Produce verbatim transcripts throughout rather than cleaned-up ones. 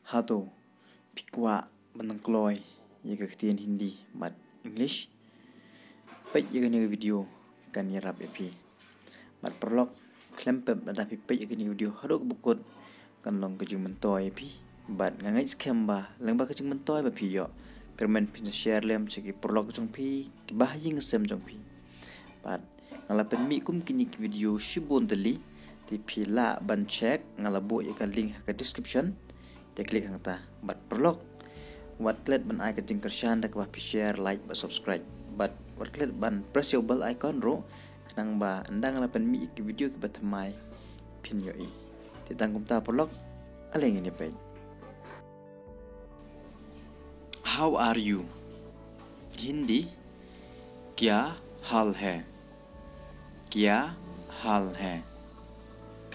Hato phi kwah ban nang kloi ïa ka ktien Hindi bad English? Peit ïa kane ka video kan ïarap ïa phi. Bad paralok, khlem pep, lada phi peit ïa kane ka video haduh kaba kut, kan long ka jingmyntoi ïa phi. Bad nga ngeit skhem ba lyngba ka jingmyntoi ba phi ïoh, kyrmen phin sa share lem sha ki paralok jong phi, kiba ha ïing ha sem jong phi. Bad nga la pynmih kum kine ki video shibun tylli, te phi lah ban check, nga la buh ïa ka link ha ka description. Te click hangta. Bad paralok, wat klet ban ai ka jingkyrshan da kaba phi share, like bad subscribe. Bad wat klet ban press ïa u bell icon ruh, khnang ba ynda nga la pynmih ïa ki video kiba thymmai, phin ïohi. Te tang kumta paralok, ale ngin ïa peit. How are you? Hindi, क्या हाल है? क्या हाल है?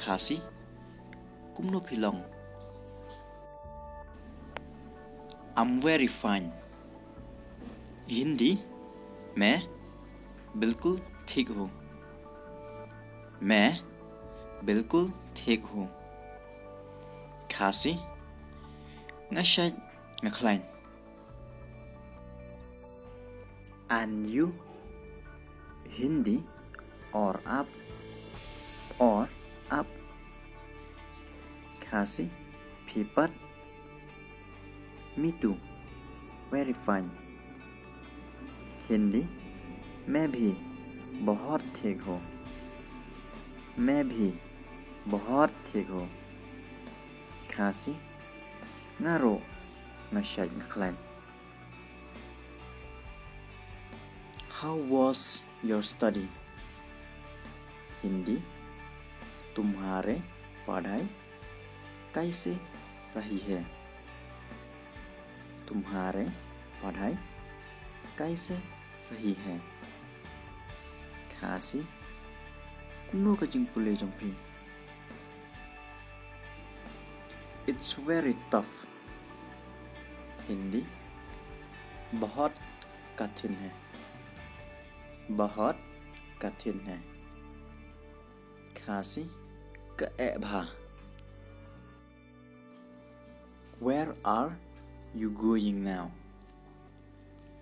Khasi, kumno phi long? I'm very fine. Hindi, मैं बिल्कुल ठीक हूँ। मैं बिल्कुल ठीक हूँ। Khasi, nga shait nga khlaiñ. And you? Hindi, और आप? और आप? Khasi, phi pat? Me too, very fine. Hindi, मैं भी बहुत ठीक हूँ। मैं भी बहुत ठीक हूँ। Khasi, nga ruh nga shait nga khlaiñ. How was your study? Hindi, तुम्हारे पढ़ाई कैसे रही है? तुम्हारे पढ़ाई कैसे रही है? Khasi, kumno ka jingpule jong phi? It's very tough. Hindi, बहुत कठिन है। बहुत कठिन है। Khasi, ka eh bha. Where are you going now?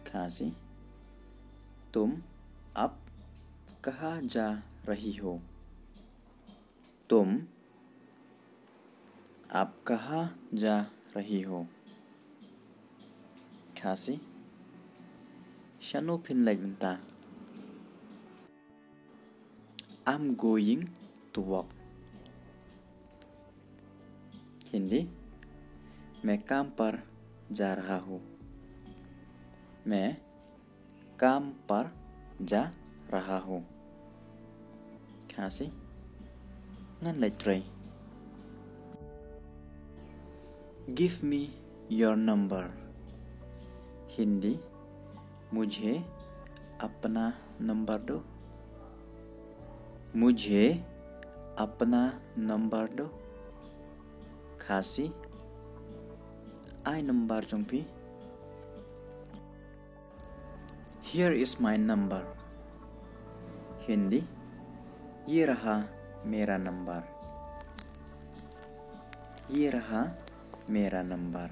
Khasi, तुम अब कहाँ जा रही हो? तुम अब कहाँ जा रही हो? Khasi, shano phin leit mynta? I'm going to work. Hindi, मैं काम पर जा रहा हूँ। मैं काम पर जा रहा हूँ। Khasi, ngan leit trei. Give me your number. Hindi, मुझे अपना नंबर दो। मुझे अपना नंबर दो। Khasi, ai number jong phi. Here is my number. Hindi, ये रहा मेरा नंबर। ये रहा मेरा नंबर।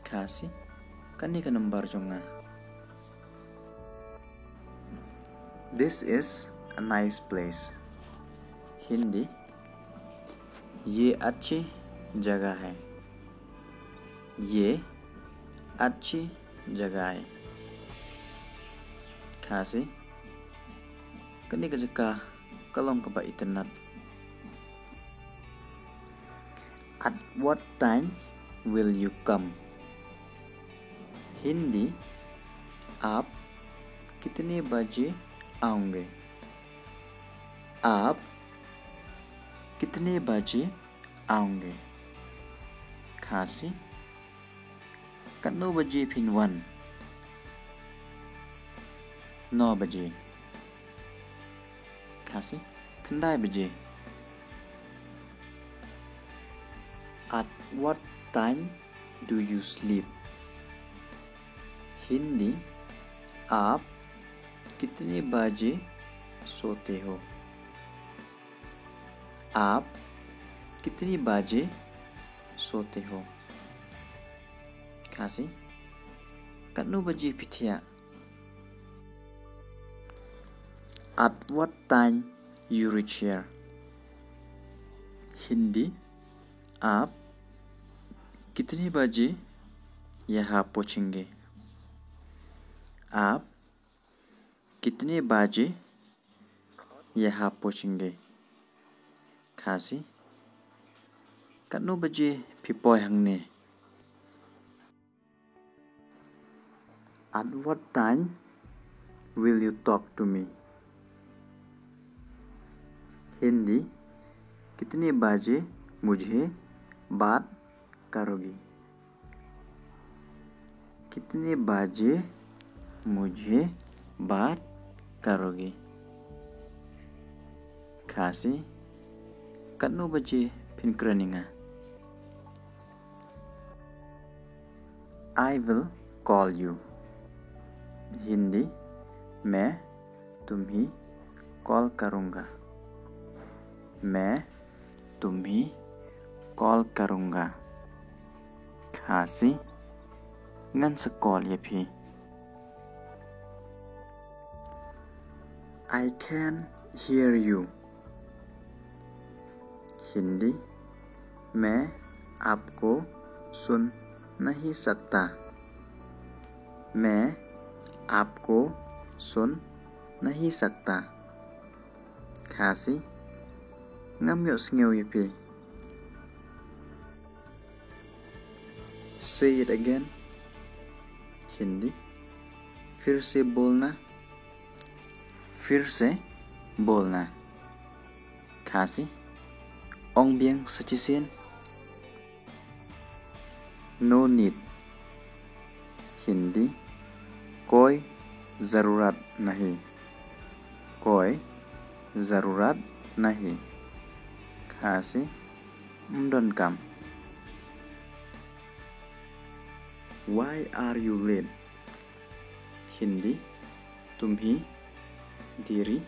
Khasi, kane ka number jong nga. This is a nice place. Hindi, ये अच्छी जगह है। ये अच्छी जगह है। Khasi, kane ka jaka ka long kaba itynnad. At what time will you come? Hindi, आप कितने बजे आओगे? आप कितने बजे आओगे? Khasi, katno baje phin wan? Nau baje. Khasi, khyndai baje. At what time do you sleep? Hindi, आप कितने बजे सोते हो? आप कितने बजे सोते हो? Khasi, katno baje phi thiah? At what time you reach here? Hindi, आप कितने बजे यहाँ पहुँचेंगे? आप कितने बजे यहाँ पहुँचेंगे? Khasi, katno baje phi poi hangne? At what time will you talk to me? Hindi, कितने बजे मुझे बात करोगी? कितने बजे मुझे बात करोगी? Khasi, katno baje phin kren ïa nga? I will call you. Hindi, मैं तुम्हें कॉल करूँगा। मैं तुम्हें कॉल करूँगा। Khasi, ngan sa कॉल ïa phi. I can hear you. Hindi, मैं आपको सुन नहीं सकता। मैं आपको सुन नहीं सकता। Khasi, ngam ïohsngew ïa phi. Say it again. Hindi, फिर से बोलना। फिर से बोलना। Khasi, ong biang sa shisien. No need. Hindi, कोई ज़रूरत नहीं। कोई ज़रूरत नहीं। Khasi, ym donkam. Why are you late? Hindi, तुम्हें देरी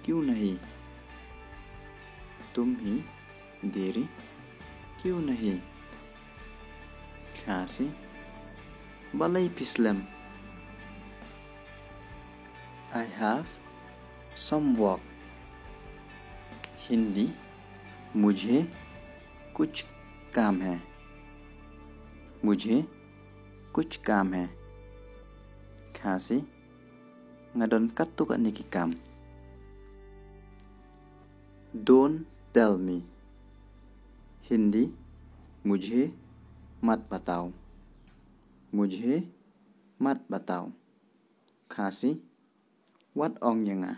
क्यों नहीं? तुम्हें देरी क्यों नहीं? Khasi, balei phi slem? I have some work. Hindi, मुझे कुछ काम है। मुझे कुछ काम है। Khasi, nga don katto katne ki kam. Don't tell me. Hindi, मुझे मत बताओ। मुझे मत बताओ। Khasi, wat ong ïa nga.